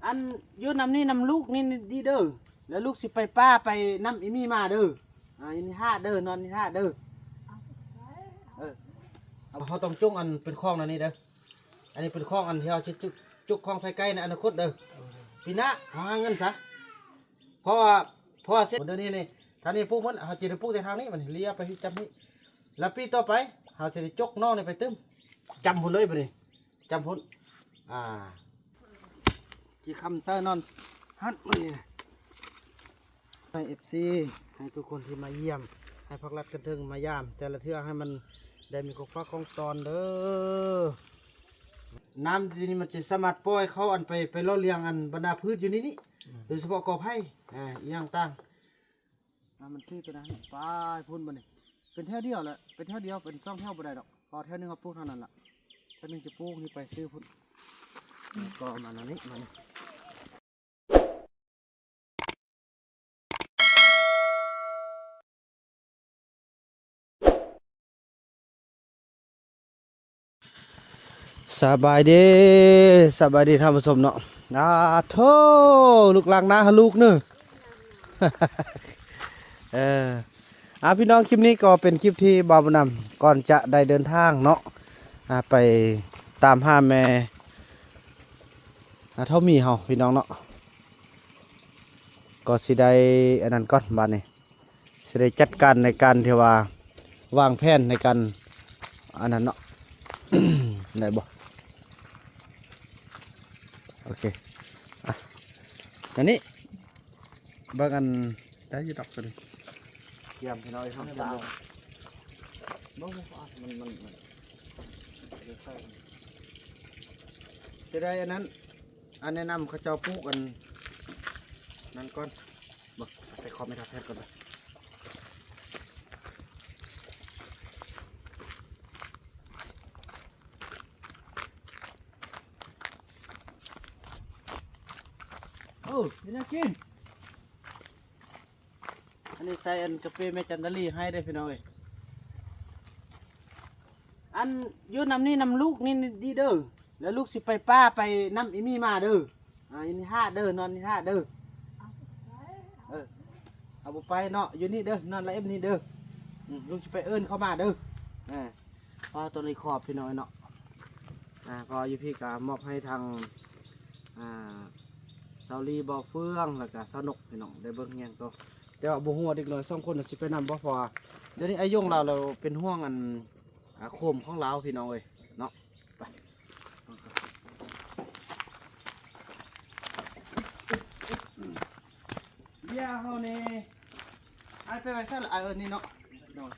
ອັນຢູ່ນຳນີ້ນຳລູກນີ້ດີເດີ ແລ້ວລູກຊິໄປປ່າໄປນຳອີ່ໝີ່ມາເດີ. ອ່າ ຢູ່ນີ້ຖ້າເດີ ນອນນີ້ຖ້າເດີ. ເອີ ເຮົາຕ້ອງຈົງອັນເປັນຂອງອັນນີ້ເດີ. ອັນນີ້ເປັນຂອງອັນທີ່ເຮົາຊິຈຸກ ຈຸກຂອງໃສ່ໄກ່ໃນອະນາຄົດເດີ. ປີໜ້າເຮົາຫາເງິນຊະ ເພາະວ່າ ເພາະວ່າເສັດເດີນີ້ນີ້ ທາງນີ້ປູກມັນ ເຮົາຈະໄດ້ປູກແຕ່ທາງນີ້ ມັນເລຍໄປທີ່ຈຳນີ້ ແລ້ວປີຕໍ່ໄປເຮົາຈະໄດ້ຈົກນອກນີ້ໄປຕື່ມ ຈຳພຸ້ນເລີຍບັດນີ້ ຈຳພຸ້ນ. ອ່າ ຈີຄຳໃສ່ນອນຫັ້ນມື້ນີ້ນະ ໃຫ້ເອັຟຊີ ໃຫ້ທຸກຄົນທີ່ມາຢ້ຽມ ໃຫ້ພັກລັດຄັນເທິງມາຢາມແຕ່ລະເທື່ອ ໃຫ້ມັນໄດ້ມີຂອງຝາກຂອງຕ້ອນເດີ. ນ້ຳທີ່ນີ້ມັນຈະສາມາດປ່ອຍເຂົ້າອັນໄປ ໄປຫຼໍ່ລ້ຽງອັນບັນດາພືດຢູ່ໃນນີ້ ໂດຍສະເພາະກໍໄຜ່ ອ່າ ອີ່ຫຍັງຕ່າງ. ອ່າ ມັນຊື່ໄປນະ ໄປພຸ້ນບັດນີ້ ເປັນແຖວດຽວແຫຼະ ເປັນແຖວດຽວ ເປັນສອງແຖວບໍ່ໄດ້ດອກ ເພາະແຖວໜຶ່ງເຮົາປູກເທົ່ານັ້ນລະ ແຖວໜຶ່ງຈະປູກນີ້ໄປຊື່ພຸ້ນ ກໍມາແນວນີ້ ມານີ້. ສະບາຍດີ ສະບາຍດີທ່ານຜູ້ຊົມເນາະ. ອາໂທ້ ລູກຫຼັງນາລູກເນີ ເອີ ອ່າ ພີ່ນ້ອງ ຄລິບນີ້ກໍເປັນຄລິບທີ່ບ່າວບຸນນຳ ກ່ອນຈະໄດ້ເດີນທາງເນາະ ອ່າ ໄປຕາມຫາແມ່ ອ່າ ເຖົ້າໝີເຮົາ ພີ່ນ້ອງເນາະ ກໍຊິໄດ້ອັນນັ້ນກ່ອນ ບາດນີ້ ຊິໄດ້ຈັດການໃນການທີ່ວ່າວາງແຜນໃນການອັນນັ້ນເນາະ ໄດ້ບໍ່? ໂອເຄ ອ່ະ ອັນນີ້ເບິ່ງອັນ ໄດ້ຢູ່ດອກຕົວນີ້ ກຽມພີ່ນ້ອງເອີຍ ເຮົາຈະເອົາ ບໍ່ ບໍ່ ບໍ່ ມັນ ມັນ ມັນ ຊິໄດ້ອັນນັ້ນ ອັນແນະນຳເຂົາເຈົ້າປູກອັນນັ້ນກ່ອນ ບໍ່ ໄປຂໍແມ່ທັບແພດກ່ອນ ໄປ. ໂອ້ ເປັນຫຍັງກິນ? ອັນນີ້ໃສ່ອັນກາເຟແມ່ຈັນດາລີໃຫ້ເດ້ພີ່ນ້ອງເອີຍ. ອັນຢູ່ນຳນີ້ນຳລູກນີ້ດີເດີ ແລ້ວລູກຊິໄປປ່າໄປນຳອີ່ໝີ່ມາເດີ. ອ່າ ຢູ່ນີ້ຖ້າເດີ ນອນນີ້ຖ້າເດີ. ເອີ ເອົາບໍ່ໄປເນາະ ຢູ່ນີ້ເດີ ນອນລະເອັບນີ້ເດີ. ອືມ ລູກຊິໄປເອີ້ນເຂົາມາເດີ. ອ່າ ເພາະວ່າຕົວນີ້ຂອບພີ່ນ້ອງເນາະ. ອ່າ ເພາະວ່າຢູ່ພີ້ກະມອບໃຫ້ທາງ ອ່າ ສາວລີ ບໍ່ເຟືອງ ແລ້ວກະສາວນົກ ພີ່ນ້ອງໄດ້ເບິ່ງຮຽງຕໍ່ ແຕ່ວ່າບໍ່ຮູ້ວ່າເດັກນ້ອຍສອງຄົນຊິໄປນຳບໍ່ ເພາະວ່າດຽວນີ້ອ້າຍຍົງລາວ ລາວເປັນຫ່ວງອັນ ອ່າ ໂຄມຂອງລາວ ພີ່ນ້ອງເອີຍເນາະ. ໄປ ເບຍເຮົານີ້ ອ້າຍໄປໄວ້ໃສລະ? ອ້າຍເອີ້ນນີ້ເນາະ ພີ່ນ້ອງ.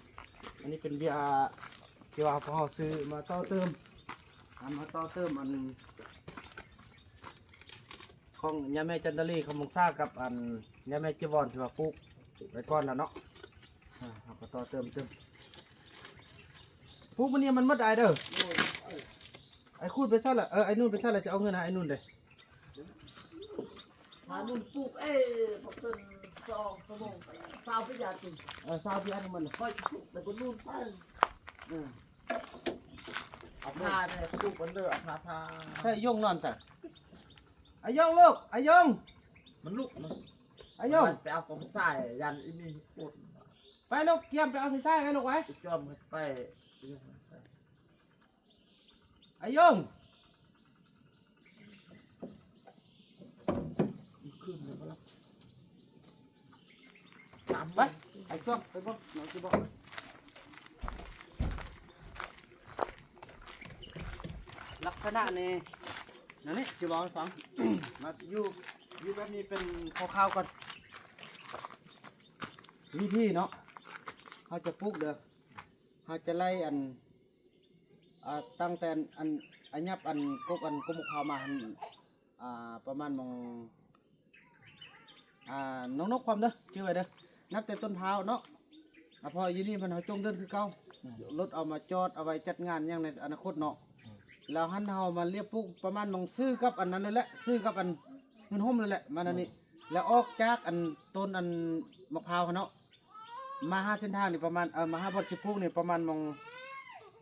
ອັນນີ້ເປັນເບຍທີ່ວ່າພວກເຮົາຊື້ມາຕໍ່ເຕີມ ເອົາມາຕໍ່ເຕີມອັນ ຂອງຍາແມ່ຈັນດາລີ ຄຳວົງສາ ກັບອັນຍາແມ່ຈີວອນທີ່ວ່າປູກໄວ້ກ່ອນແລ້ວເນາະ. ອ່າ ເຮົາກໍຕໍ່ເຕີມຕື່ມ ປູກມື້ນີ້ມັນໝົດອ້າຍເດີ. ໂດຍ ອ້າຍຄູດໄປໃສລະ? ເອີ ອ້າຍນຸ່ນໄປໃສລະ? ຈະເອົາເງິນໃຫ້ອ້າຍນຸ່ນເດ້. ຫານຸ່ນປູກເອງ ບໍ່ເກີນສອງຊົ່ວໂມງ ຊາວປີຢາຕິ. ເອີ ຊາວປີອັນມັນ ຂ້ອຍປູກແຕ່ບໍ່ນຸ່ນໃສ່. ເອີ ເອົາຜ້າແດ່ປູກມັນເດີ ເອົາຜ້າທາ. ໃສ່ຍົງນອນຊະ. ອາຍົງລູກ ອາຍົງ ມັນລຸກ ມັນ ອາຍົງ ມັນໄປເອົາກອງຊາຍ ຢ້ານອີ່ມີປົນ. ໄປລູກ ກຽມໄປເອົາຊາຍໄປລູກ ໄປ ໄປຈອມໄປ. ອາຍົງ ຄືນແລ້ວບໍ່ລະ? ສາມ ໄປ ໄປຊ່ວງ ໄປເບິ່ງ ນ້ອງຊິບອກ. ລັກສະນະນີ້ ອັນນີ້ຊິເວົ້າໃຫ້ຟັງ ມາຢູ່ ຢູ່ແບບນີ້ເປັນຄ່າວໆກ່ອນ. ວິທີເນາະ ເຮົາຈະປູກເດີ ເຮົາຈະໄລ່ອັນ ອ່າ ຕັ້ງແຕ່ອັນ ອັນ ອັນຫຍັບອັນກົກ ອັນກົກໝາກພ້າວມາຫັ້ນ ອ່າ ປະມານໝ່ອງ ອ່າ ນ້ອງນົກຄວາມເດີ ຈື່ໄວ້ເດີ ນັບແຕ່ຕົ້ນພ້າວເນາະ. ອ່າ ເພາະຢູ່ນີ້ມັນເຮົາຈົ່ງເດີນຄືເກົ່າ ອືມ ລົດເອົາມາຈອດເອົາໄວ້ຈັດງານຫຍັງໃນອະນາຄົດເນາະ. ອືມ ແລ້ວຫັ້ນເຮົາມາລຽບປູກປະມານໝ່ອງຊື່ກັບອັນນັ້ນເລີຍແຫຼະ ຊື່ກັບອັນເຮືອນຮົ່ມເລີຍແຫຼະ ມາແນວນີ້. ອືມ ແລ້ວອອກຈາກອັນຕົ້ນອັນໝາກພ້າວຫັ້ນເນາະ ມາຫາເສັ້ນທາງນີ້ປະມານ ເອີ ມາຫາບ່ອນຊິປູກນີ້ປະມານໝ່ອງ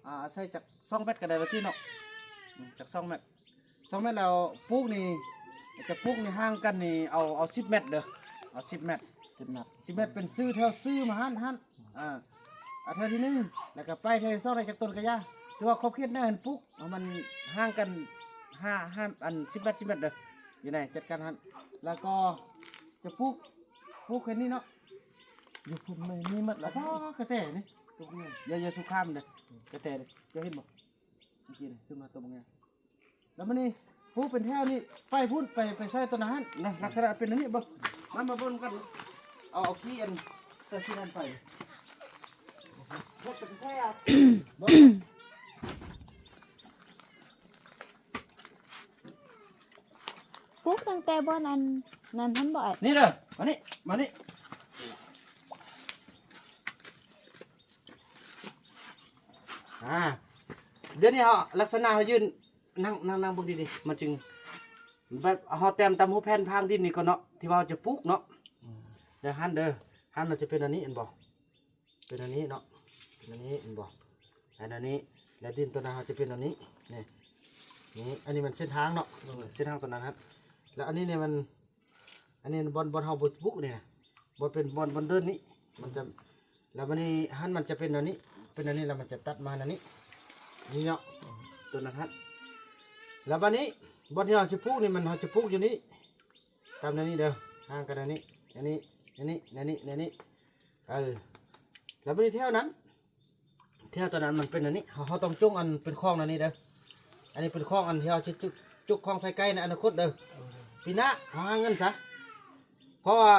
ອ່າ ໃສ່ຈັກສອງແມັດກໍໄດ້ວ່າຕິເນາະ. ອືມ ຈັກສອງແມັດ ສອງແມັດແລ້ວປູກນີ້ ຈະປູກນີ້ຫ່າງກັນນີ້ ເອົາ ເອົາສິບແມັດເດີ ເອົາສິບແມັດ ສິບແມັດ ສິບແມັດ ເປັນຊື່ແຖວຊື່ມາຫັ້ນ ຫັ້ນ ອ່າ ເອົາແຖວທີໜຶ່ງ ແລ້ວກໍໄປແຖວທີສອງ ໄດ້ຈັກຕົ້ນກະຢ່າ ຖືວ່າຂອບເຂດແນວໃຫ້ປູກ ເອົາມັນຫ່າງກັນຫ້າ ຫ້າ ອັນ ສິບແມັດ ສິບແມັດເດີ ຢູ່ໃນຈັດການຫັ້ນ ແລ້ວກໍຈະປູກ ປູກແຄ່ນີ້ເນາະ ຢູ່ພຸ້ນມີໝົດແລ້ວ ອໍ ກະແຕນີ້ ຕົກນີ້ ຢ່າ ຢ່າສຸຂ້າມເດີ ກະແຕເດີ ເຈົ້າເຫັນບໍ່ ເມື່ອກີ້ນີ້ຂຶ້ນມາຕົກນີ້ ແລ້ວມັນນີ້ ປູກເປັນແຖວນີ້ ໄປພຸ້ນ ໄປ ໄປໃສ່ຕົ້ນນັ້ນ ນະ ລັກສະນະເປັນອັນນີ້ບໍ່ ມາ ມາເບິ່ງກັນ ເອົາ ເອົາຂີ້ອັນ ໃສ່ຂີ້ນັ້ນໄປ ເຮັດເປັນແຖວ ປູກຕັ້ງແຕ່ບ່ອນອັນນັ້ນຫັ້ນບໍ່ອ້າຍ? ນີ້ເດີ ມານີ້ ມານີ້ ອ່າ ດຽວນີ້ເຮົາ ລັກສະນະເຮົາຢືນ ນັ່ງ ນັ່ງ ນັ່ງເບິ່ງດີໆ ມັນຈຶ່ງ ແບບເຮົາແຕ້ມຕາມຮູບແຜນຜາງດິນນີ້ກ່ອນເນາະ ທີ່ວ່າເຮົາຈະປູກເນາະ ອືມ ແລ້ວຫັ້ນເດີ ຫັ້ນມັນຈະເປັນອັນນີ້ ເຫັນບໍ່? ເປັນອັນນີ້ເນາະ ເປັນອັນນີ້ ເຫັນບໍ່? ອັນ ອັນນີ້ ແລ້ວດິນຕົວນັ້ນເຮົາຈະເປັນອັນນີ້ ນີ້ ນີ້ ອັນນີ້ມັນເສັ້ນທາງເນາະ ເສັ້ນທາງຕົວນັ້ນຫັ້ນ ແລ້ວອັນນີ້ນີ້ມັນ ອັນນີ້ບ່ອນ ບ່ອນເຮົາບໍ່ປຸກນີ້ນະ ບໍ່ເປັນບ່ອນ ບ່ອນເດີນນີ້ ມັນຈະ ແລ້ວບາດນີ້ຫັ້ນມັນຈະເປັນແນວນີ້ ເປັນແນວນີ້ ແລ້ວມັນຈະຕັດມາແນວນີ້ ນີ້ເນາະ ຕົວນັ້ນຫັ້ນ ແລ້ວບາດນີ້ບ່ອນທີ່ເຮົາຊິປຸກນີ້ ມັນ ເຮົາຈະປຸກຢູ່ນີ້ ຕາມແນວນີ້ເດີ ຫ່າງກັນແນວນີ້ ແນວນີ້ ແນວນີ້ ແນວນີ້ ແນວນີ້ ເອີ ແລ້ວບາດນີ້ແຖວນັ້ນ ແຖວຕົວນັ້ນມັນເປັນອັນນີ້ ເຮົາ ເຮົາຕ້ອງຈົ່ງອັນເປັນຂອງອັນນີ້ເດີ ອັນນີ້ເປັນຂອງອັນທີ່ເຮົາຊິຈຸກ ຈຸກຂອງໃສ່ໄກ່ໃນອະນາຄົດເດີ ປີໜ້າເຮົາຫາເງິນຊະ ເພາະວ່າ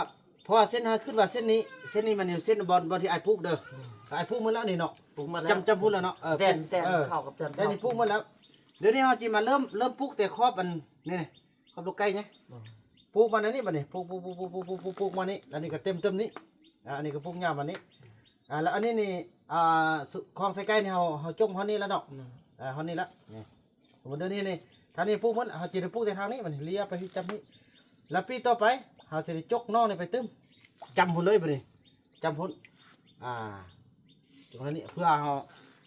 ເພາະວ່າເສັ້ນ ເຮົາຄິດວ່າເສັ້ນນີ້ ເສັ້ນນີ້ມັນຢູ່ເສັ້ນບ່ອນ ບ່ອນທີ່ອ້າຍປູກເດີ ອືມ ອ້າຍປູກໝົດແລ້ວນີ້ເນາະ ປູກໝົດແລ້ວ ຈຳ ຈຳພຸ້ນແລ້ວເນາະ ເອີ ແຕ່ນ ແຕ່ນ ເອີ ເຂົ້າກັບຈຳ ແຕ່ນີ້ປູກໝົດແລ້ວ ດຽວນີ້ເຮົາຊິມາເລີ່ມ ເລີ່ມປູກແຕ່ຂອບອັນນີ້ ຂອບລູກໄກ່ນີ້ ອືມ ປູກມາອັນນີ້ ບາດນີ້ ປູກ ປູກ ປູກ ປູກ ປູກ ປູກ ປູກ ປູກມານີ້ ແລ້ວນີ້ກໍເຕັມ ເຕັມນີ້ ອ່າ ອັນນີ້ກໍປູກຍາວມານີ້ ອ່າ ແລ້ວອັນນີ້ນີ້ ອ່າ ຂອງໃສ່ໄກ່ນີ້ ເຮົາ ເຮົາຈົກຮອດນີ້ແລ້ວເນາະ ອືມ ອ່າ ຮອດນີ້ລະ ນີ້ ສົມມຸດເດີນີ້ນີ້ ທາງນີ້ປູກໝົດ ເຮົາຈະໄດ້ປູກແຕ່ທາງນີ້ ມັນເລຍໄປທີ່ຈຳນີ້ ແລ້ວປີຕໍ່ໄປ ເຮົາຈະໄດ້ຈົກນອກນີ້ໄປຕື່ມ ຈຳພຸ້ນເລີຍບາດນີ້ ຈຳພຸ້ນ ອ່າ ຈົກທາງນີ້ ເພື່ອເຮົາ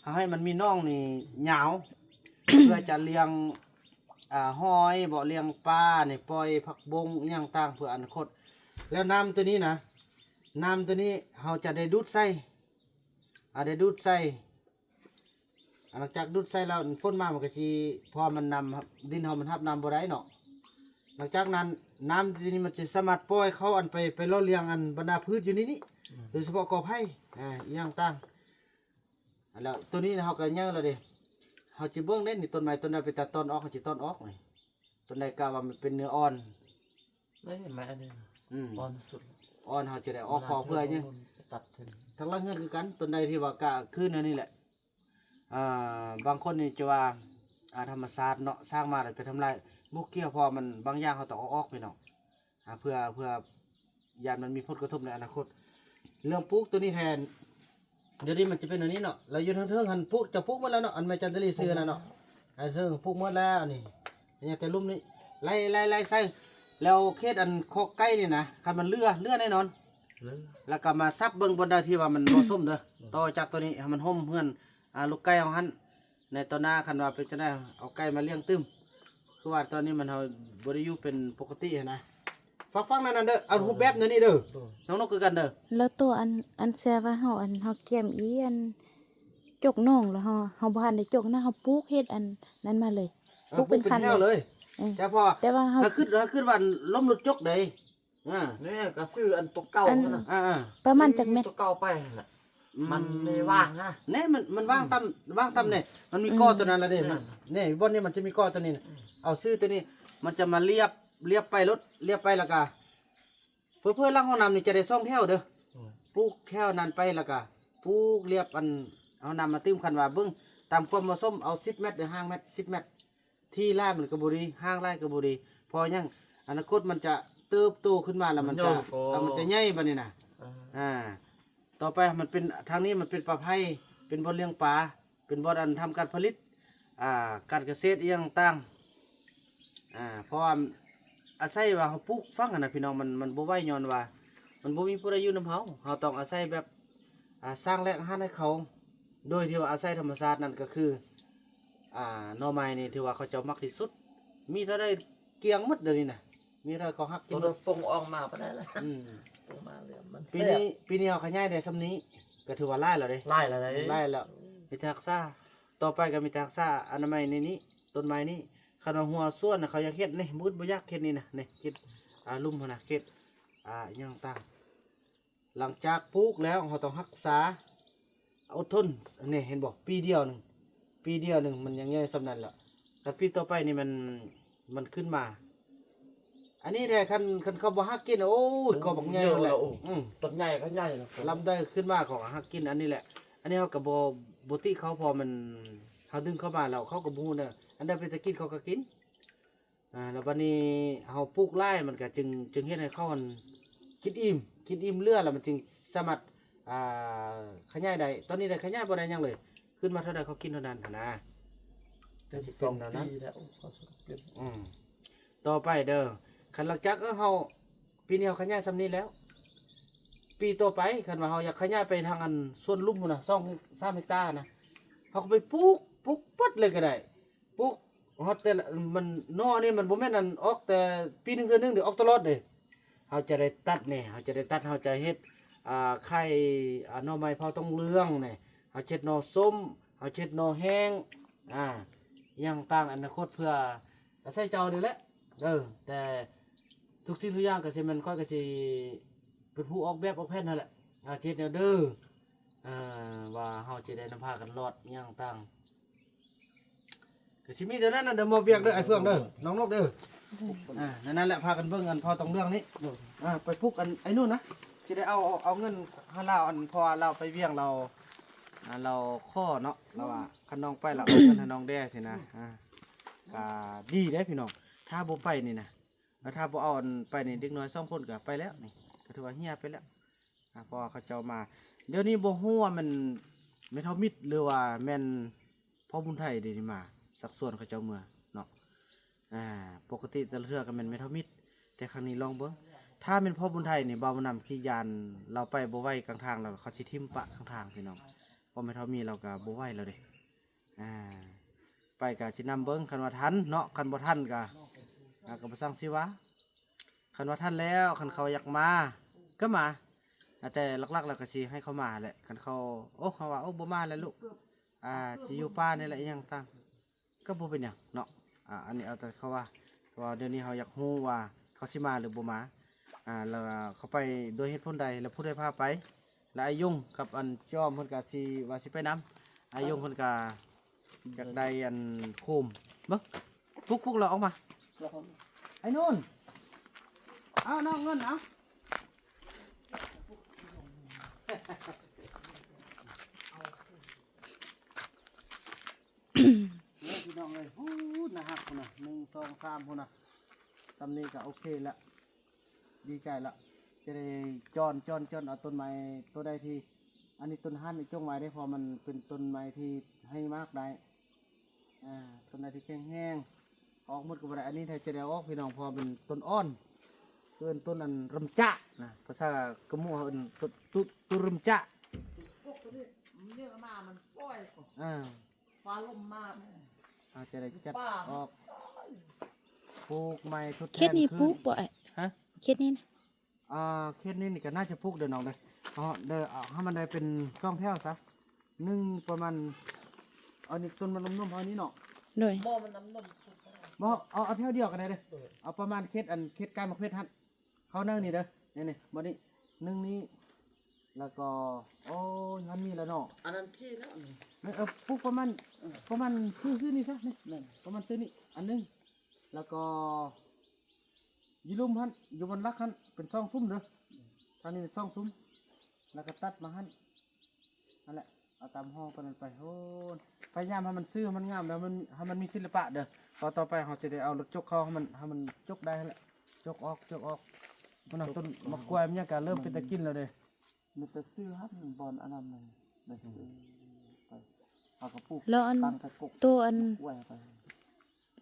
ເຮົາໃຫ້ມັນມີໜອງນີ້ຍາວ ເພື່ອຈະລ້ຽງ ອ່າ ຫອຍເບາະ ລ້ຽງປານີ້ ປ່ອຍຜັກບົ້ງອີ່ຫຍັງຕ່າງ ເພື່ອອະນາຄົດ ແລ້ວນ້ຳຕົວນີ້ນະ ນ້ຳຕົວນີ້ເຮົາຈະໄດ້ດູດໃສ່ ອາ ໄດ້ດູດໃສ່ ອາ ຫຼັງຈາກດູດໃສ່ແລ້ວ ຝົນມາມັນກໍຊິ ເພາະວ່າມັນນ້ຳ ດິນເຮົາມັນຮັບນ້ຳບໍ່ໄດ້ເນາະ ຫຼັງຈາກນັ້ນ ນ້ຳທີ່ນີ້ມັນຈະສາມາດປ່ອຍເຂົ້າ ອັນໄປ ໄປຫຼໍ່ລ້ຽງ ອັນບັນດາພືດຢູ່ໃນນີ້ ອືມ ໂດຍສະເພາະກໍໄຜ່ ອາ ອີ່ຫຍັງຕ່າງ ແລ້ວໂຕນີ້ເຮົາກໍໃຫຍ່ແລ້ວເດ້ ເຮົາຊິເບິ່ງເດ້ນີ້ ຕົ້ນໄມ້ຕົ້ນໃດເປັນຕາຕອນອອກ ເຮົາຊິຕອນອອກນີ້ ຕົ້ນໃດກະວ່າມັນເປັນເນື້ອອ່ອນ ໄດ້ເຫັນໄໝອັນນີ້ ອືມ ອ່ອນສຸດ ອ່ອນເຮົາຈະໄດ້ອອກພໍເພື່ອຫຍັງ ຕັດຂຶ້ນ ທາງຫຼັງເຮືອນຄືກັນ ຕົ້ນໃດທີ່ວ່າກະຄືແນວນີ້ແຫຼະ ອ່າ ບາງຄົນນີ້ຈະວ່າ ອ່າ ທຳມະຊາດເນາະ ສ້າງມາແລ້ວໄປທຳລາຍ ບໍ່ກ່ຽວ ເພາະວ່າມັນ ບາງຢ່າງເຮົາຕ້ອງເອົາອອກພີ່ນ້ອງ ອ່າ ເພື່ອ ເພື່ອ ຢ້ານມັນມີຜົນກະທົບໃນອະນາຄົດ ເລື່ອງປູກໂຕນີ້ແທນ ດຽວນີ້ມັນຈະເປັນອັນນີ້ເນາະ ແລ້ວຢູ່ເທິງໆຫັ້ນປູກ ເຈົ້າປູກໝົດແລ້ວເນາະ ອັນແມ່ຈັນຕະລີຊື້ຫັ້ນນະເນາະ ອັນເທິງປູກໝົດແລ້ວນີ້ ຍັງແຕ່ລຸ່ມນີ້ ໄລ່ ໄລ່ ໄລ່ໃສ່ ແລ້ວເຂດອັນຄອກໄກ່ນີ້ນະ ຄັນມັນເຫຼືອ ເຫຼືອແນ່ນອນ ເຫຼືອ ແລ້ວກໍມາສັບເບິ່ງບ່ອນໃດທີ່ວ່າມັນເໝາະສົມເດີ ອືມ ຕໍ່ຈາກໂຕນີ້ໃຫ້ມັນຮົ່ມເຮືອນ ອ່າ ລູກໄກ່ເຮົາຫັ້ນ ໃນຕໍ່ໜ້າຄັນວ່າເປັນຈັ່ງໃດ ເອົາໄກ່ມາລ້ຽງຕື່ມ ຄືວ່າຕອນນີ້ມັນ ເຮົາບໍ່ໄດ້ຢູ່ເປັນປົກກະຕິຫັ້ນນະ ຟັງໆນັ້ນເດີ ເອົາຮູບແບບແນວນີ້ເດີ ນ້ອງນົກຄືກັນເດີ ແລ້ວໂຕອັນ ອັນແຊວ່າເຮົາ ອັນເຮົາກຽມອີ່ອັນ ຈົກໜອງ ແລ້ວເຮົາ ເຮົາບໍ່ທັນໄດ້ຈົກນະ ເຮົາປູກເຮັດອັນນັ້ນມາເລີຍ ເອີ ປູກເປັນຄັນເລີຍ ເອີ ແຕ່ພໍ ແຕ່ວ່າເຮົາ ເຮົາຄິດ ເຮົາຄິດວ່າລົ້ມຫຼຸດຈົກໃດ ອ່າ ນີ້ກໍຊື້ອັນໂຕເກົ່າຫັ້ນນະ ອ່າໆ ປະມານຈັກແມັດ ໂຕເກົ່າໄປຫັ້ນແຫຼະ ອືມ ມັນມີຫວ່າງນະ ແນ່ ມັນ ມັນຫວ່າງຕ່ຳ ຫວ່າງຕ່ຳແນ່ ມັນມີ ອືມ ກໍຕົວນັ້ນລະເດ້ ແມ່ນ ນີ້ ບ່ອນນີ້ມັນຈະມີກໍຕົວນີ້ ອືມ ເອົາຊື້ຕົວນີ້ ມັນຈະມາລຽບ ລຽບໄປໂລດ ລຽບໄປແລ້ວກະ ເພື່ອ ເພື່ອຫຼັງຫ້ອງນ້ຳນີ້ຈະໄດ້ສອງແຖວເດີ ອືມ ປູກແຖວນັ້ນໄປແລ້ວກະ ປູກລຽບອັນຫ້ອງນ້ຳມາຕື່ມ ຄັນວ່າເບິ່ງຕາມຄວາມເໝາະສົມ ເອົາສິບແມັດ ຫຼື ຫ່າງແມັດ ສິບແມັດ ທີ່ຫຼາຍມັນກໍບໍ່ດີ ຫ່າງຫຼາຍກໍບໍ່ດີ ເພາະຫຍັງ ອະນາຄົດມັນຈະເຕີບໂຕຂຶ້ນມາແລ້ວມັນຈະ ມັນຈະໃຫຍ່ບາດນີ້ນະ ອ່າ ອ່າ ຕໍ່ໄປມັນເປັນ ທາງນີ້ມັນເປັນປ່າໄຜ່ ເປັນບ່ອນລ້ຽງປາ ເປັນບ່ອນອັນທຳການຜະລິດ ອ່າ ການກະເສດອີ່ຫຍັງຕ່າງ ອ່າ ເພາະວ່າອາໄສວ່າເຮົາປູກຝັງຫັ້ນນະພີ່ນ້ອງ ມັນ ມັນບໍ່ໄຫວ ຍ້ອນວ່າມັນບໍ່ມີຜູ້ໃດຢູ່ນຳເຮົາ ເຮົາຕ້ອງອາໄສແບບ ອ່າ ສ້າງແຫຼ່ງອາຫານໃຫ້ເຂົາ ໂດຍທີ່ວ່າອາໄສທຳມະຊາດນັ້ນກໍຄື ອ່າ ໜໍ່ໄມ້ນີ້ຖືວ່າເຂົາເຈົ້າມັກທີ່ສຸດ ມີເທົ່າໃດກ້ຽງໝົດດຽວນີ້ນະ ມີແຕ່ເຂົາຮັກກິນໝົດ ໂຕນັ້ນປົ່ງອອກມາປານໃດລະ ອືມ ປົ່ງມາເລີຍ ມັນ ປີນີ້ ແຊບ ປີນີ້ເຮົາຂະຫຍາຍໄດ້ສ່ຳນີ້ ກໍຖືວ່າຫຼາຍແລ້ວເດ້ ຫຼາຍແລ້ວເດ້ ຫຼາຍແລ້ວ ອືມ ມີແຕ່ຮັກສາ ຕໍ່ໄປກໍມີແຕ່ຮັກສາອະນາໄມໃນນີ້ ຕົ້ນໄມ້ນີ້ ຄັນວ່າຫົວສວນນະ ເຂົາຢາກເຮັດນີ້ ບໍ່ອຶດບໍ່ຢາກເຮັດນີ້ນະ ນີ້ ເຂດ ອ່າ ລຸ່ມຫັ້ນນະ ເຂດ ອ່າ ຫຍັງຕ່າງ ຫຼັງຈາກປູກແລ້ວ ເຮົາຕ້ອງຮັກສາ ອົດທົນ ອັນນີ້ເຫັນບໍ່ ປີດຽວໜຶ່ງ ປີດຽວໜຶ່ງມັນຍັງໃຫຍ່ສ່ຳນັ້ນແຫຼະ ແຕ່ປີຕໍ່ໄປນີ້ມັນ ມັນຂຶ້ນມາ ອັນນີ້ແຫຼະ ຄັນ ຄັນເຂົາບໍ່ຮັກກິນ ໂອ້ຍ ກໍບັກໃຫຍ່ແຫຼະ ອືມ ຕົ້ນໃຫຍ່ກໍໃຫຍ່ ລຳໄດ້ຂຶ້ນມາເຂົາກໍຮັກກິນ ອັນນີ້ແຫຼະ ອັນນີ້ເຮົາກໍບໍ່ ບໍ່ຕິເຂົາ ເພາະມັນ ເຮົາດຶງເຂົາມາແລ້ວ ເຂົາກໍບໍ່ຮູ້ເດີ ອັນໃດເປັນຕາກິນເຂົາກໍກິນ ອ່າ ແລ້ວບັດນີ້ເຮົາປູກຫຼາຍ ມັນກໍຈຶ່ງ ຈຶ່ງເຮັດໃຫ້ເຂົາ ອັນ ກິນອີ່ມ ກິນອີ່ມເຫຼືອ ແລ້ວມັນຈຶ່ງສາມາດ ອ່າ ຂະຫຍາຍໄດ້ ຕອນນີ້ໄດ້ຂະຫຍາຍບໍ່ໄດ້ຫຍັງເລີຍ ຂຶ້ນມາເທົ່າໃດເຂົາກິນເທົ່ານັ້ນຫັ້ນນະ ກໍຊິເປັນແນວນັ້ນ ອືມ ຕໍ່ໄປເດີ ຄັນຫຼັງຈາກ ເອີ ເຮົາ ປີນີ້ເຮົາຂະຫຍາຍສ່ຳນີ້ແລ້ວ ປີຕໍ່ໄປ ຄັນວ່າເຮົາຢາກຂະຫຍາຍໄປທາງ ອັນ ສວນລຸ່ມພຸ້ນນະ ສອງ ສາມເຮັກຕານະ ເຮົາກໍໄປປູກ ປູກເບິດເລີຍກໍໄດ້ ປູກຮອດແຕ່ລະ ມັນ ໜໍ່ນີ້ມັນບໍ່ແມ່ນ ອັນ ອອກແຕ່ປີໜຶ່ງເທື່ອໜຶ່ງເດ້ ອອກຕະຫຼອດເດ້ ເຮົາຈະໄດ້ຕັດນີ້ ເຮົາຈະໄດ້ຕັດ ເຮົາຈະເຮັດ ອ່າ ໄຂ່ ອ່າ ໜໍ່ໄມ້ເຜົາທອງເຫຼືອງນີ້ ເຮົາຈະເຮັດໜໍ່ສົ້ມ ເຮົາຈະເຮັດໜໍ່ແຫ້ງ ອ່າ ອີ່ຫຍັງຕ່າງອະນາຄົດ ເພື່ອອາໄສເຈົ້ານີ້ແຫຼະ ເອີ ແຕ່ທຸກສິ່ງທຸກຢ່າງກໍຊິແມ່ນ ຂ້ອຍກໍຊິເປັນຜູ້ອອກແບບອອກແຜນຫັ້ນແຫຼະ ເຮົາຈະເຮັດແນວໃດ ອ່າ ວ່າເຮົາຈະໄດ້ນຳພາກັນລອດອີ່ຫຍັງຕ່າງ ກໍຊິມີເທົ່ານັ້ນນະ ເດີ ມອບວຽກເດີ ອ້າຍເຟືອງເດີ ນ້ອງນົກເດີ ອ່າ ນັ້ນແຫຼະ ພາກັນເບິ່ງ ອັນ ເຜົາທອງເຫຼືອງນີ້ ອ່າ ໄປປຸກ ອັນ ໄອ້ໜູນນະ ຊິໄດ້ເອົາ ເອົາເງິນໃຫ້ລາວ ອັນ ເພາະວ່າລາວໄປວຽງ ລາວ ອ່າ ລາວຂໍເນາະ ລາວວ່າຄັນນ້ອງໄປ ລາວເອົາເງິນໃຫ້ນ້ອງແດ່ຊີ້ນະ ອ່າ ກໍດີເດ້ພີ່ນ້ອງ ຖ້າບໍ່ໄປນີ້ນະ ແລ້ວຖ້າບໍ່ເອົາ ອັນ ໄປນີ້ ເດັກນ້ອຍສອງຄົນກໍໄປແລ້ວນີ້ ກໍຖືວ່າເຫຍໄປແລ້ວ ອ່າ ເພາະວ່າເຂົາເຈົ້າມາ ດຽວນີ້ບໍ່ຮູ້ວ່າແມ່ນແມ່ເຖົ້າມິດ ຫຼືວ່າແມ່ນພໍ່ບຸນໄທເດນີ້ມາຊັກຊວນເຂົາເຈົ້າເມືອເນາະ ອ່າ ປົກກະຕິແຕ່ລະເທື່ອກໍແມ່ນແມ່ເຖົ້າມິດ ແຕ່ຄັ້ງນີ້ລອງເບິ່ງ ຖ້າແມ່ນພໍ່ບຸນໄທນີ້ ບ່າວບຸນນຳຂີ້ຢ້ານລາວໄປບໍ່ໄຫວກາງທາງ ແລ້ວເຂົາຊິຖິ້ມປະກາງທາງພີ່ນ້ອງ ເພາະແມ່ເຖົ້າມີລາວກໍບໍ່ໄຫວແລ້ວເດ້ ອ່າ ໄປກໍຊິນຳເບິ່ງ ຄັນວ່າທັນເນາະ ຄັນບໍ່ທັນກໍ ອ່າ ກໍບໍ່ຊ່າງຊິວ່າ ຄັນວ່າທັນແລ້ວ ຄັນເຂົາຢາກມາກໍມາ ອ່າ ແຕ່ຫຼັກໆແລ້ວກໍຊິໃຫ້ເຂົາມາແຫຼະ ຄັນເຂົາ ໂອ້ ເຂົາວ່າ ໂອ້ ບໍ່ມາແລ້ວລູກ ອ່າ ຊິຢູ່ປ່ານີ້ແຫຼະ ອີ່ຫຍັງຕ່າງ ກໍບໍ່ເປັນຫຍັງເນາະ ອ່າ ອັນນີ້ເອົາແຕ່ເຂົາວ່າ ເພາະວ່າດຽວນີ້ເຮົາຢາກຮູ້ວ່າເຂົາຊິມາ ຫຼື ບໍ່ມາ ອ່າ ແລ້ວເຂົາໄປດ້ວຍເຫດຜົນໃດ ແລ້ວຜູ້ໃດພາໄປ ແລ້ວອ້າຍຍົງກັບອັນຈອມເພິ່ນກໍຊິວ່າຊິໄປນຳ ອ້າຍຍົງເພິ່ນກໍຢາກໄດ້ອັນໂຄມ ເບິ່ງ ປຸກໆແລ້ວອອກມາ ໄອ້ນູນ ເອົານ້ອງເງິນ ເອົາ ເອີ ພີ່ນ້ອງເອີຍ ພຸ້ນນະ ຮັກພຸ້ນນະ ໜຶ່ງ ສອງ ສາມ ພຸ້ນນະ ສ່ຳນີ້ກໍໂອເຄລະ ດີໃຈລະ ຈະໄດ້ຈອນ ຈອນ ຈອນເອົາຕົ້ນໄມ້ໂຕໃດທີ່ ອັນນີ້ຕົ້ນຫັ້ນຈົງໄວ້ເດ້ ເພາະມັນເປັນຕົ້ນໄມ້ທີ່ໃຫ້ໝາກໄດ້ ອ່າ ຕົ້ນໃດທີ່ແຂງແຮງ ເອົາອອກໝົດກໍບໍ່ໄດ້ ອັນນີ້ຖ້າຈະໄດ້ເອົາອອກ ພີ່ນ້ອງ ເພາະວ່າເປັນຕົ້ນອ່ອນ ເອີ້ນຕົ້ນອັນຣຳຈະນະ ພາສາກະໝູ່ເຮົາເອີ້ນຕົ້ນຕຸ ຕຸຣຳຈະ ພວກຕົວນີ້ເຍອະມາ ມັນປ່ອຍ ອ່າ ຟ້າລົມມາ ເຮົາຈະໄດ້ຈັດອອກ ປູກໃໝ່ທົດແທນ ເຂດນີ້ປູກບໍ່ອ້າຍ? ຮະ? ເຂດນີ້ນະ? ອ່າ ເຂດນີ້ນີ້ກໍໜ້າຈະປູກເດີນ້ອງເດີ ເນາະ ເດີ ເອົາໃຫ້ມັນໄດ້ເປັນສອງແຖວຊະ ໜຶ່ງປະມານ ເອົານີ້ຕົ້ນມັນໜຸ່ມໆ ເອົານີ້ເນາະ ໂດຍ ບໍ່ ມັນໜຸ່ມ ບໍ່ ເອົາ ເອົາແຖວດຽວກໍໄດ້ເດີ ໂດຍ ເອົາປະມານເຂດອັນ ເຂດກ້າຍໝາກເຜັດຫັ້ນ ເຂົ້າໜຶ່ງນີ້ເດີ ນີ້ໆ ບໍ່ນີ້ ໜຶ່ງນີ້ ແລ້ວກໍ ໂອ້ຍ ມັນມີແລ້ວເນາະ ອັນນັ້ນທີ່ແລ້ວນີ້ ເອີ ປູກປະມານ ເອີ ປະມານຊື່ໆນີ້ຊະ ນີ້ ແມ່ນ ປະມານຊື່ນີ້ ອັນໜຶ່ງ ແລ້ວກໍ ຢູ່ລຸ່ມຫັ້ນ ຢູ່ບ່ອນຫຼັກຫັ້ນ ເປັນສອງຊຸມເດີ ທາງນີ້ເປັນສອງຊຸມ ແລ້ວກໍຕັດມາຫັ້ນ ຫັ້ນແຫຼະ ເອົາຕາມຮ່ອງປານນັ້ນໄປ ໂອ້ ພະຍາຍາມໃຫ້ມັນຊື່ ໃຫ້ມັນງາມ ແລ້ວມັນ ໃຫ້ມັນມີສິລະປະເດີ ຕໍ່ ຕໍ່ໄປເຮົາຊິໄດ້ເອົາລົດຈົກເຂົ້າ ໃຫ້ມັນ ໃຫ້ມັນຈົກໄດ້ຫັ້ນແຫຼະ ຈົກອອກ ຈົກອອກ ພຸ້ນນະ ຕົ້ນໝາກກ້ວຍມັນຍັງກະເລີ່ມເປັນຕາກິນແລ້ວເດ້ ມີແຕ່ຊື່ຫັ້ນ ບ່ອນອັນນັ້ນ ເອີ ໄປ ເຮົາກໍປູກ ແລ້ວອັນ ຕັ້ງແຕ່ກົກ ໂຕອັນ ກ້ວຍໄປ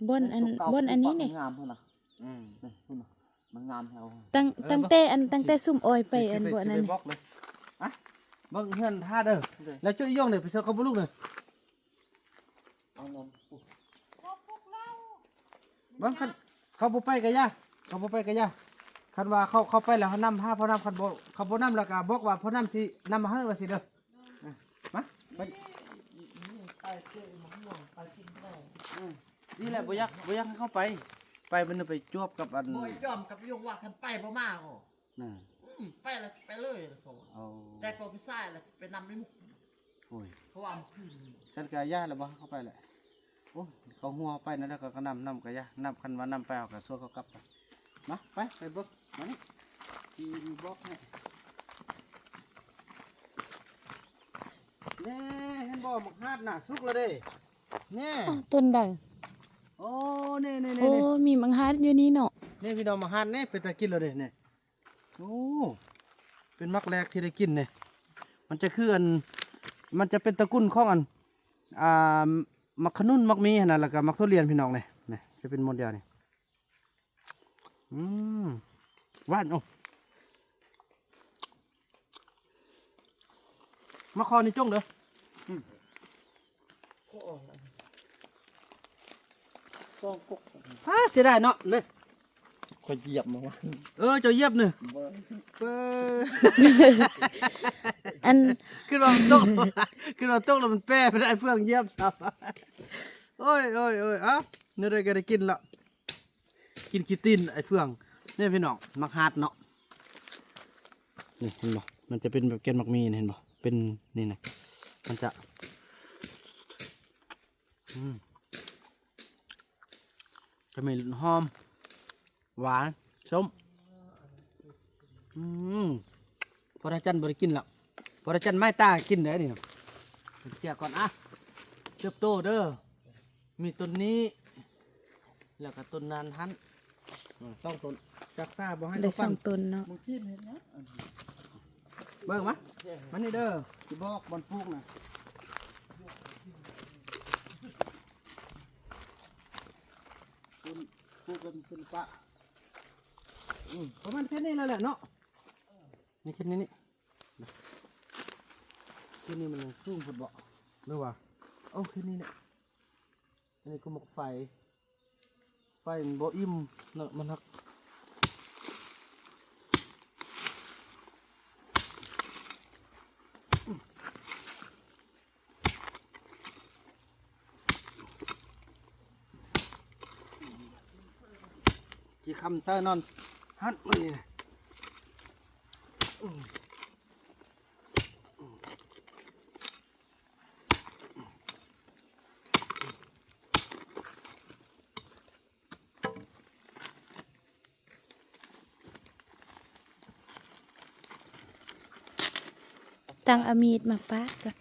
ບ່ອນອັນ ເອີ ບໍ່ອນອັນນີ້ນີ້ ງາມພຸ້ນນະ ອືມ ນີ້ພຸ້ນນະ ມັນງາມແຮງ ຕັ້ງ ເອີ ຕັ້ງແຕ່ອັນ ຕັ້ງແຕ່ຊຸມອ້ອຍໄປ ຊິ ອັນ ຊິໄປ ບໍ່ອັນນັ້ນ ຊິໄປບອກເລີຍ ອະ ເບິ່ງເຮືອນທ່າເດີ ເດີ ແລ້ວເຈົ້າອີ່ຢອງເດີ ໄປເຊີເຂົາບໍ່ລູກເດີ ເອົານຳ ເບິ່ງຄັນເຂົາບໍ່ໄປກໍຢ່າ ເຂົາບໍ່ໄປກະຢ່າ ຄັນວ່າເຂົາ ເຂົາໄປແລ້ວເຮົານຳຫາພໍ່ນຳ ຄັນບໍ່ ເຂົາບໍ່ນຳແລ້ວກະບອກວ່າພໍ່ນຳຊິນຳມາໃຫ້ວ່າຊີ້ເດີ. ມາ ໄປ ເອີ ນີ້ແຫຼະ ບໍ່ຢາກ ບໍ່ຢາກໃຫ້ເຂົາໄປ ໄປມັນໄປຈວບກັບອັນ ບໍ່ຍອມກັບຍົງວ່າຄັນໄປບໍ່ມາ ນະ ອືມ ໄປລະໄປເລີຍ ເຂົາວ່າ ເອົາ ແຕ່ກໍຜູ້ຊາຍລະໄປນຳໄອ້ມຸກ ໂອ້ຍ ເຂົາວ່າມື້ຄືນນີ້ ຊັ້ນກະຢ່າລະ ບໍ່ໃຫ້ເຂົາໄປແຫຼະ ໂອ້ຍ ເຂົາຫົວເຮົາໄປນັ້ນແຫຼະ ເຂົາກະນຳ ນຳກະຢ່າ ນຳ ຄັນວ່ານຳໄປເຮົາກະຊວນເຂົາກັບໄປ ມາ ໄປ ໄປເບິ່ງ ມານີ້ ຊິບອກໃຫ້ ແນ່ ເຫັນບໍ່ ໝາກຫາດນະ ສຸກລະເດ້ ແນ່ ອ້າວ ຕົ້ນໃດ ໂອ້ ນີ້ໆໆໆ ໂອ້ ມີໝາກຫາດຢູ່ນີ້ເນາະ ນີ້ພີ່ນ້ອງ ໝາກຫາດນີ້ເປັນຕາກິນລະເດ້ ນີ້ ໂອ້ ເປັນໝາກແລກທີ່ໄດ້ກິນນີ້ ມັນຈະຄືອັນ ມັນຈະເປັນຕະກຸນຂອງອັນ ອ່າ ໝາກຂະໜຸນ ໝາກມີຫັ້ນນະ ແລ້ວກະໝາກທຸລຽນພີ່ນ້ອງ ນີ້ ນີ້ ຈະເປັນໝົດດຽວນີ້ ອືມ ຫວານ ໂອ້ ມາຂໍນີ້ຈົ່ງເດີ ອືມ ສອງກົກ ອ້າ ເສຍດາຍເນາະ ນີ້ ຂ້ອຍຢຽບມາວ່າ ເອີ ເຈົ້າຢຽບນີ້ ເອີ ອັນ ຄິດວ່າມັນຕົກ ຄິດວ່າຕົກແລ້ວມັນແປໄປໄດ້ ເຟືອງຢຽບຊ້ຳ ໂອ້ຍ ໂອ້ຍ ໂອ້ຍ ເອົ້າ ແນວໃດກະໄດ້ກິນລະ ກິນຂີ້ຕີນໄອ້ເຟືອງ ນີ້ພີ່ນ້ອງ ໝາກຫາດເນາະ ນີ້ເຫັນບໍ່ ມັນຈະເປັນແບບແກ່ນໝາກມີ ເຫັນບໍ່ ເປັນນີ້ນະ ມັນຈະ ອືມ ຈະມີຫອມ ຫວານ ສົ້ມ ອືມ ພໍ່ຕາຈັນບໍ່ໄດ້ກິນລະ ພໍ່ຕາຈັນໄມ້ຕາກິນໄດ້ນີ້ ເສຍກ່ອນ ອ່ະ ເຕີບໂຕເດີ ມີຕົ້ນນີ້ ແລ້ວກະຕົ້ນນັ້ນຫັ້ນ ອືມ ສອງຕົ້ນ ຈັກສາບໍ່ໃຫ້ ໄດ້ສອງຕົ້ນເນາະ ເບິ່ງມາ ມານີ້ເດີ ຊິບອກບ່ອນປູກນະ ປູກກັນຂຶ້ນປະ ອືມ ປະມານແຄ່ນີ້ແລ້ວແຫຼະເນາະ ນີ້ຂຶ້ນນີ້ ນີ້ ຂຶ້ນນີ້ມັນສູງໂພດເບາະ ຫຼືວ່າ ໂອ້ ຂຶ້ນນີ້ແຫຼະ ອັນນີ້ກໍໝາກໄຟ ໄຟມັນບໍ່ອີ່ມເນາະ ມັນຫັກ ຊິຄຳໃສ່ນອນຫັ້ນມື້ນີ້ນະ ອືມ. ຕ້ອງເອົາມີດມາປາດກ່ອນ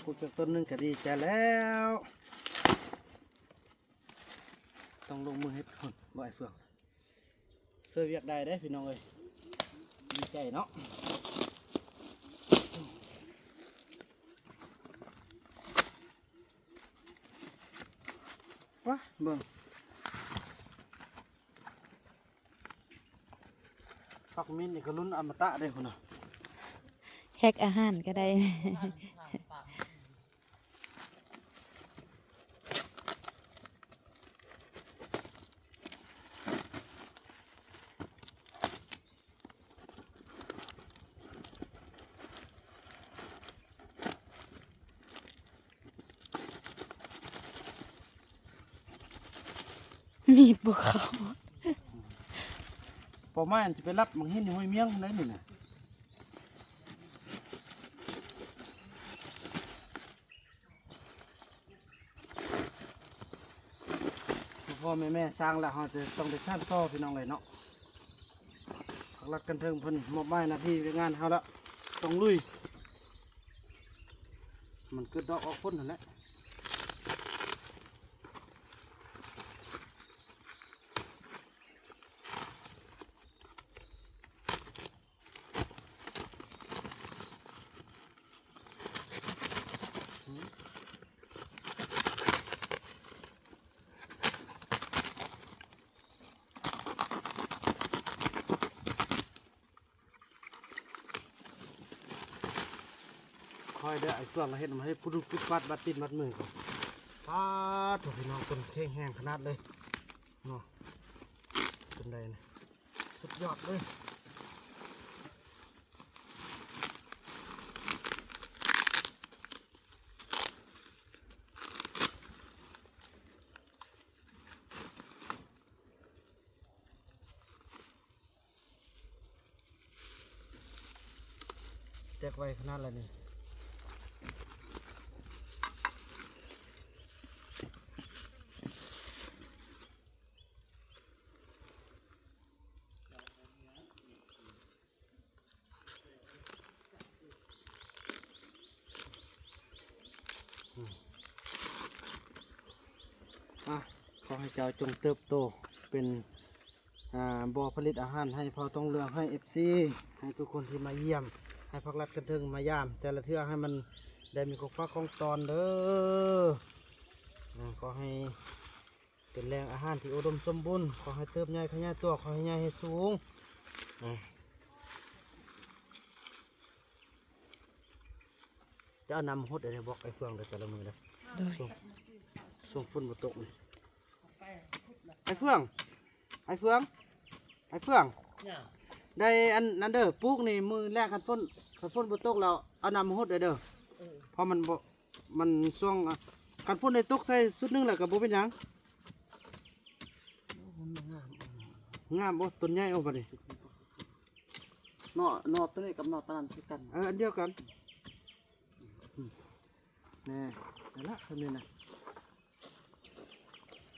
ປູກຈັກຕົ້ນໜຶ່ງກະດີໃຈແລ້ວ ຕ້ອງລົງມືເຮັດພຸ້ນ ບໍ່ອ້າຍເຟືອງ. ຊ່ວຍວຽກໄດ້ເດ້ພີ່ນ້ອງເອີຍ ດີໃຈເນາະ ປະເບິ່ງ ຜັກມິນນີ້ກະລຸ້ນອະມະຕະເດ້ພຸ້ນນະ ແຮັກອາຫານກະໄດ້. ມີດບໍ່ເຂົ້າ ເປົ້າໝາຍຊິໄປລັກໝາກຫີນໃນຫ້ວຍມຽງພຸ້ນໃດນີ້ນະ. ພໍ່ໆແມ່ໆສ້າງແລ້ວ ເຮົາຈະຕ້ອງໄດ້ສ້າງຕໍ່ພີ່ນ້ອງເອີຍເນາະ ພັກລັດຂັ້ນເທິງເພິ່ນມອບໝາຍໜ້າທີ່ວຽກງານເຮົາແລ້ວ ຕ້ອງລຸຍ ມັນເກີດດອກອອກຜົນຫັ້ນແຫຼະ. ຂໍ ໄປເດີ້ ໄອ້ເຟືອງລະເຮັດມາໃຫ້ປຸດປັດບັດຕີນບັດມືກ່ອນ. ປາດໂທ້ ພີ່ນ້ອງ ຕົ້ນແຂງແຮງຂະໜາດເລີຍເນາະ. ເປັນໃດນີ້ ສຸດຍອດເລີຍ. ແຕກໄວຂະໜາດລະນີ້. ອາ ຂໍໃຫ້ເຈົ້າຈົ່ງເຕີບໂຕເປັນ ອ່າ ບໍ່ຜະລິດອາຫານໃຫ້ພໍ່ຕົງເຫຼືອງ ໃຫ້ເອັຟຊີ ໃຫ້ທຸກຄົນທີ່ມາຢ້ຽມ ໃຫ້ພາກລັດຂັ້ນເທິງມາຢາມແຕ່ລະເທື່ອ ໃຫ້ມັນໄດ້ມີຂອງຝາກຂອງຕ້ອນເດີ້. ອາ ຂໍໃຫ້ເປັນແຫຼ່ງອາຫານທີ່ອຸດົມສົມບູນ ຂໍໃຫ້ເຕີບໃຫຍ່ຂະຫຍາຍຕົວ ຂໍໃຫ້ໃຫຍ່ໃຫ້ສູງ. ອາ ຈະເອົານ້ຳຫົດໃຫ້ບອກໄອ້ເຟືອງເດີ້ ແຕ່ລະມື້ເດີ້. ໂດຍ ຊ່ວງ ຊ່ວງຝົນບໍ່ຕົກນີ້ ໄອ້ເຟືອງ ໄອ້ເຟືອງ ໄອ້ເຟືອງ ໄດ້ອັນນັ້ນເດີ້ ປູກນີ້ມື້ແລງ ຄັນຝົນ ຄັນຝົນບໍ່ຕົກແລ້ວເອົານ້ຳຫົດໃຫ້ເດີ້. ເອີ ເພາະມັນບໍ່ ມັນຊ່ວງ ຄັນຝົນໄດ້ຕົກໃສ່ຊຸດໜຶ່ງແລ້ວກໍບໍ່ເປັນຫຍັງ. ໂອ້ ມັນງາມ ງາມບໍ່ ຕົ້ນໃຫຍ່ ໂອ້ ບັດນີ້ ໜໍ່ ໜໍ່ໂຕນີ້ກັບໜໍ່ໂຕນັ້ນຄືກັນ. ເອີ ອັນດຽວກັນ. ແນ່ ນັ້ນລະ ສ່ຳນີ້ນະ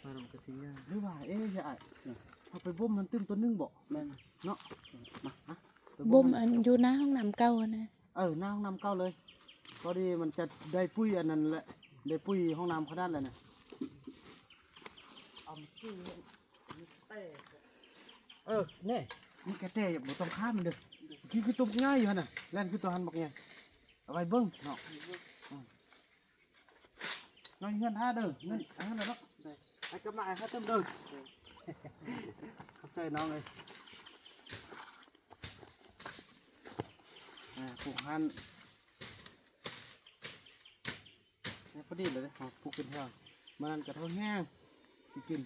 ມັນກໍຊິຍາກ ຫຼືວ່າ ເອ ຢ່າອ້າຍ ເຮົາໄປບົ່ມມັນຕື່ມຕົ້ນໜຶ່ງບໍ? ແມ່ນ ເນາະ ມາ ມາ ບົ່ມອັນຢູ່ໜ້າຫ້ອງນ້ຳເກົ່າຫັ້ນນະ. ເອີ ໜ້າຫ້ອງນ້ຳເກົ່າເລີຍ ພໍດີມັນຈະໄດ້ປຸ໋ຍອັນນັ້ນແຫຼະ ໄດ້ປຸ໋ຍຫ້ອງນ້ຳຂະໜາດແລ້ວນະ. ເອີ ແນ່ ມີກະແຕ ບໍ່ຕ້ອງຂ້າມມັນເດີ້. ຄື ຄືຕົວບັກໃຫຍ່ຢູ່ຫັ້ນນະ ແລ່ນຄືຕົວຫັ້ນບັກໃຫຍ່. ເອົາໄວ້ເບິ່ງເນາະ ອືມ ນອນເຮືອນຖ້າເດີ້ ເງິນ ເອົາຫັ້ນລະເນາະ. ໄປກັບມາ ອ້າຍ ຫາຕື່ມເດີ້. ຂອບໃຈນ້ອງເອີຍ. ອາ ປູກຫັ້ນ ນີ້ພໍດີເລີຍເດ້ ເຮົາປູກເປັນແຖວ ມື້ນັ້ນກະເທົ່າແຮງຊິກິນ.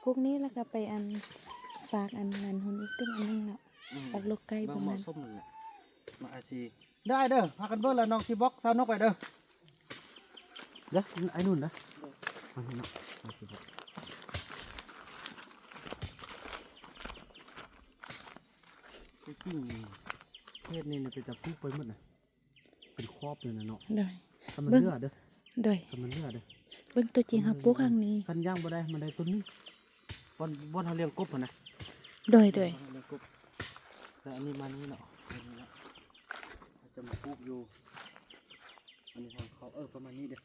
ປູກນີ້ແລ້ວກໍໄປອັນ ຝາກອັນນັ້ນພຸ້ນອີກຕື່ມອັນໜຶ່ງເນາະ. ອືມ ຝາກລູກໄກ່ ເບິ່ງເໝາະສົມແຫຼະ ມາອາຊີ ໄດ້ເດີ້ ພາກັນເບິ່ງລະ ນ້ອງຊິບອກສາວນົກໄວ້ເດີ້. ເດີ ໄອ້ນຸ່ນເດີ ມານີ້ເນາະ ມາຊິບອກ. ທີ່ຈິງເຂດນີ້ນະ ເປັນຕາປູກໄປໝົດນະ ເປັນຂອບເລີຍນະເນາະ. ໂດຍ ຖ້າມັນເຫຼືອເດີ ໂດຍ ຖ້າມັນເຫຼືອເດີ. ເບິ່ງຕົວຈິງເຮົາປູກຄັ້ງນີ້ ຄັນຍ່າງບໍ່ໄດ້ ມັນໄດ້ຕົ້ນໜຶ່ງ ບ່ອນ ບ່ອນເຮົາລ້ຽງກົບຫັ້ນນະ. ໂດຍ ໂດຍ ບ່ອນເຮົາລ້ຽງກົບ. ແລ້ວອັນນີ້ມານີ້ເນາະ ອັນນີ້ເນາະ ເຮົາຈະມາປູກຢູ່ ອັນນີ້ຂອງເຂົາ ເອີ ປະມານນີ້ເດີ້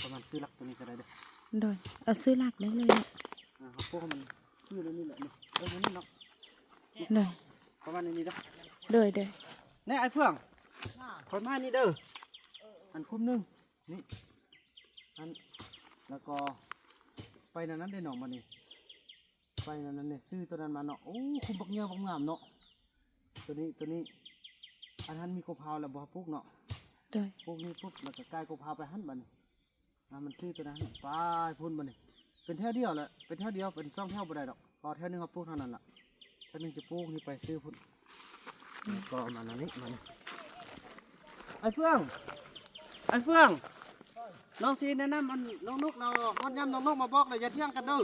ປະມານຊື່ຫຼັກຕົວນີ້ກໍໄດ້ເດີ້. ໂດຍ ເອົາຊື່ຫຼັກໄດ້ເລີຍເນາະ. ອ່າ ເຮົາປົກໃຫ້ມັນຊື່ແນວນີ້ແຫຼະນີ້ ເອີ ແນວນີ້ເນາະ. ໂດຍ ປະມານນີ້ເດີ້. ໂດຍ ໂດຍ ແນ່ ອ້າຍເຟືອງ ຂ້ອຍມານີ້ເດີ້ ອັນຄຸ້ມໜຶ່ງ ນີ້ ອັນ ແລ້ວກໍໄປນັ້ນນັ້ນເດ້ນ້ອງ ບາດນີ້ ໄປນັ້ນນັ້ນເດ້ ຊື້ຕົວນັ້ນມາເນາະ. ໂອ້ ຄຸ້ມບັກເຫຍື້ອບັກງາມເນາະ ຕົວນີ້ ຕົວນີ້. ອັນຫັ້ນມີກົກພ້າວແລ້ວບໍ່ ປູກເນາະ. ໂດຍ ປູກນີ້ປຸບ ແລ້ວກໍກາຍກົກພ້າວໄປຫັ້ນ ບາດນີ້ ອ່າ ມັນຊື້ຕົວນັ້ນ ໄປພຸ້ນ ບາດນີ້ ເປັນແຖວດຽວແຫຼະ ເປັນແຖວດຽວ ເປັນສອງແຖວບໍ່ໄດ້ດອກ. ເພາະແຖວໜຶ່ງເຮົາປູກເທົ່ານັ້ນລະ ແຖວໜຶ່ງຈະປູກນີ້ໄປຊື້ພຸ້ນ. ແລ້ວກໍມາແນວນີ້ ມານີ້ ອ້າຍເຟືອງ ອ້າຍເຟືອງ ນ້ອງຊິແນະນຳອັນນ້ອງນົກເນາະ. ຮອດຍາມນ້ອງນົກມາບອກແລ້ວ ຢ່າຖຽງກັນເດີ້.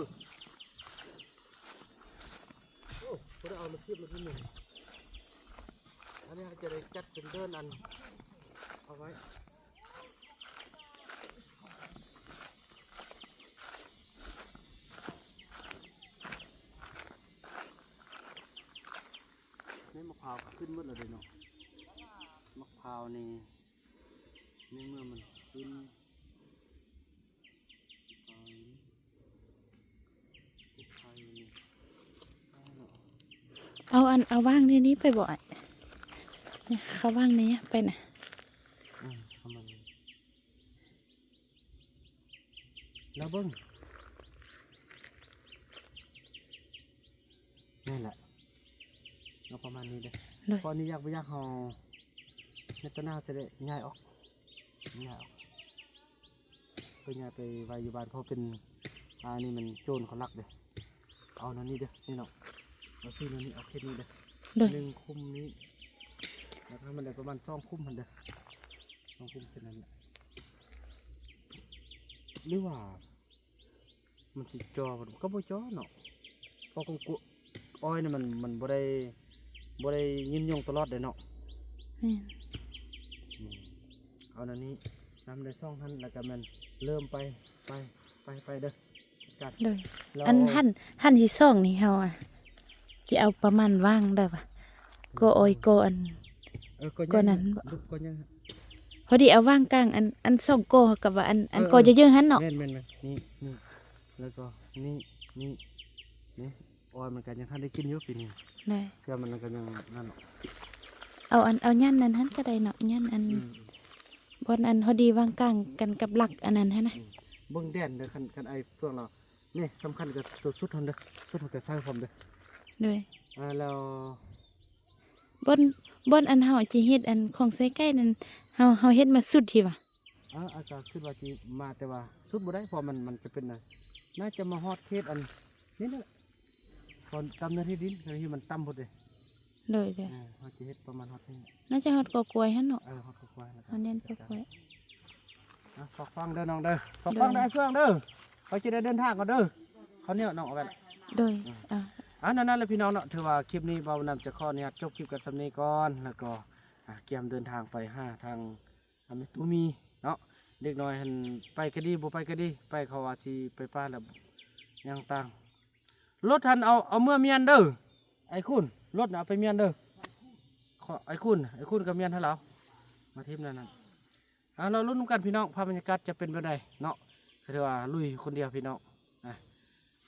ໂອ້ ບໍ່ໄດ້ເອົາມາຄລິບມາທີ່ນີ້ ອັນນີ້ເຮົາຈະໄດ້ຈັດເປັນເດີ່ນອັນເອົາໄວ້. ໃນໝາກພ້າວກໍຂຶ້ນໝົດແລ້ວເດ້ເນາະ. ໝາກພ້າວນີ້ ໃນເມື່ອມັນຂຶ້ນ ເອົາອັນ ເອົາວາງໃນນີ້ໄປບໍ່ອ້າຍ? ເຂົ້າວາງໃນນີ້ໄປນະ. ອືມ ເອົາມານີ້ ລາວເບິ່ງ ແມ່ນລະ ເອົາປະມານນີ້ເດີ້. ໂດຍ ເພາະອັນນີ້ຢາກບໍ່ຢາກເຮົາ ໃນຕອນໜ້າເຮົາຈະໄດ້ຍ້າຍອອກ ຍ້າຍອອກ ໄປຍ້າຍໄປໄວ້ຢູ່ບ້ານ ເພາະເປັນ ອ່າ ອັນນີ້ມັນໂຈນເຂົາລັກເດ້. ເອົາແນວນີ້ເດີ ນີ້ເນາະ ເອົາຊື່ແນວນີ້ ເອົາເຂດນີ້ເດີ ໂດຍ ໜຶ່ງຄຸ້ມນີ້ ແລ້ວກໍໃຫ້ມັນໄດ້ປະມານສອງຄຸ້ມຫັ້ນເດີ ສອງຄຸ້ມເຂດນັ້ນແຫຼະ ຫຼືວ່າ ມັນຊິຈໍບໍ່ ກໍບໍ່ຈໍເນາະ ເພາະກອງກວ- ອ້ອຍນີ້ມັນ ມັນບໍ່ໄດ້ ບໍ່ໄດ້ຍືນຍົງຕະຫຼອດເດ້ເນາະ. ແມ່ນ ອືມ ເອົາແນວນີ້ ນຳໄດ້ສອງຫັ້ນ ແລ້ວກໍແມ່ນເລີ່ມໄປ ໄປ ໄປ ໄປເດີ ຈັດການ ໂດຍ ແລ້ວ ອັນຫັ້ນ ຫັ້ນທີ່ສອງນີ້ເຮົາອະ ຊິເອົາປະມານຫວ່າງໃດວະ ກໍອ້ອຍກໍອັນ ເອີ ກໍ ກໍນັ້ນບໍ່ ກໍຍັງ ພໍດີເອົາຫວ່າງກາງ ອັນ ອັນສອງກໍກັບວ່າ ອັນ ອັນ ເອີ ກໍເຍີະໆຫັ້ນເນາະ ແມ່ນໆໆ ນີ້ ນີ້ ແລ້ວກໍນີ້ ນີ້ ນີ້ ອ້ອຍມັນກໍຍັງທັນໄດ້ກິນຢູ່ປີນີ້ ໂດຍ ເຊື່ອມັນກໍຍັງນັ້ນເນາະ ເອົາອັນ ເອົາຫຍ້ານນັ້ນຫັ້ນກໍໄດ້ເນາະ ຫຍ້ານອັນ ອືມ ບ່ອນອັນພໍດີຫວ່າງກາງກັນກັບຫຼັກອັນນັ້ນຫັ້ນນະ ອືມ ເບິ່ງແດນເດີ ຄັນ ຄັນອ້າຍເຟືອງລາວ ນີ້ສຳຄັນກໍຕົວສຸດຫັ້ນເດີ ສຸດຫັ້ນກໍໃສ່ພ້ອມເດີ ໂດຍ ອ່າ ແລ້ວ ບ່ອນ ບ່ອນອັນເຮົາຈະເຮັດອັນຂອງໃສ່ໄກ່ນັ້ນ ເຮົາ ເຮົາເຮັດມາສຸດທີ່ຫວາ ເອີ ອາຈານຄິດວ່າຊິມາ ແຕ່ວ່າສຸດບໍ່ໄດ້ ເພາະມັນ ມັນຈະເປັນ ໜ້າຈະມາຮອດເຂດອັນນີ້ແຫຼະ ເພາະຕາມເນື້ອທີ່ດິນ ເນື້ອທີ່ມັນຕ່ຳໂພດເດ້ ໂດຍ ໂດຍ ເອີ ເຮົາຈະເຮັດປະມານຮອດນີ້ ໜ້າຈະຮອດກໍກວຍຫັ້ນເນາະ ເອີ ຮອດກໍກວຍ ເຮົາເນັ້ນກໍກວຍ ອ່ະ ຝາກຟັງເດີນ້ອງເດີ ຝາກຟັງເດີ ໂດຍ ອ້າຍເຟືອງເດີ ຂ້ອຍຈະໄດ້ເດີນທາງກ່ອນເດີ ເຂົ້າໜຽວນ້ອງເອົາໄວ້ລະ ໂດຍ ອືມ ອ່າ ອ່າ ນັ້ນແຫຼະພີ່ນ້ອງເນາະ ຖືວ່າຄລິບນີ້ບ່າວນຳຈະຂໍອະນຸຍາດຈົບຄລິບກັນສ່ຳນີ້ກ່ອນ ແລ້ວກໍ ອ່າ ກຽມເດີນທາງໄປຫາທາງ ອ່າ ແມ່ຕູ້ມີເນາະ ເດັກນ້ອຍຫັ້ນໄປກໍດີ ບໍ່ໄປກໍດີ ໄປເຂົາວ່າຊິໄປປ່າແລ້ວ ຍັງຕ່າງ ລົດຫັ້ນເອົາ ເອົາເມືອມຽນເດີ ອ້າຍຄູນ ລົດນະເອົາໄປມຽນເດີ ຂໍ ອ້າຍຄູນ ອ້າຍຄູນກໍມຽນໃຫ້ລາວ ມາທີມນັ້ນນະ ອ່າ ລໍລຸ້ນນຳກັນພີ່ນ້ອງ ພາບບັນຍາກາດຈະເປັນແບບໃດເນາະ ກໍຖືວ່າລຸຍຄົນດຽວພີ່ນ້ອງ ອ່າ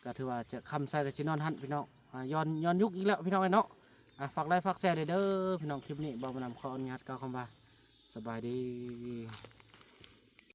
ກໍຖືວ່າຈະຄ່ຳໃສກໍຊິນອນຫັ້ນພີ່ນ້ອງ ອ່າ ຍ້ອນ ຍ້ອນຍຸກອີກແລ້ວພີ່ນ້ອງເອີຍເນາະ ອ່າ ຝາກໄລຝາກແຊແດ່ເດີພີ່ນ້ອງ ຄລິບນີ້ບ່າວບຸນນຳຂໍອະນຸຍາດກ່າວຄຳວ່າ ສະບາຍດີ.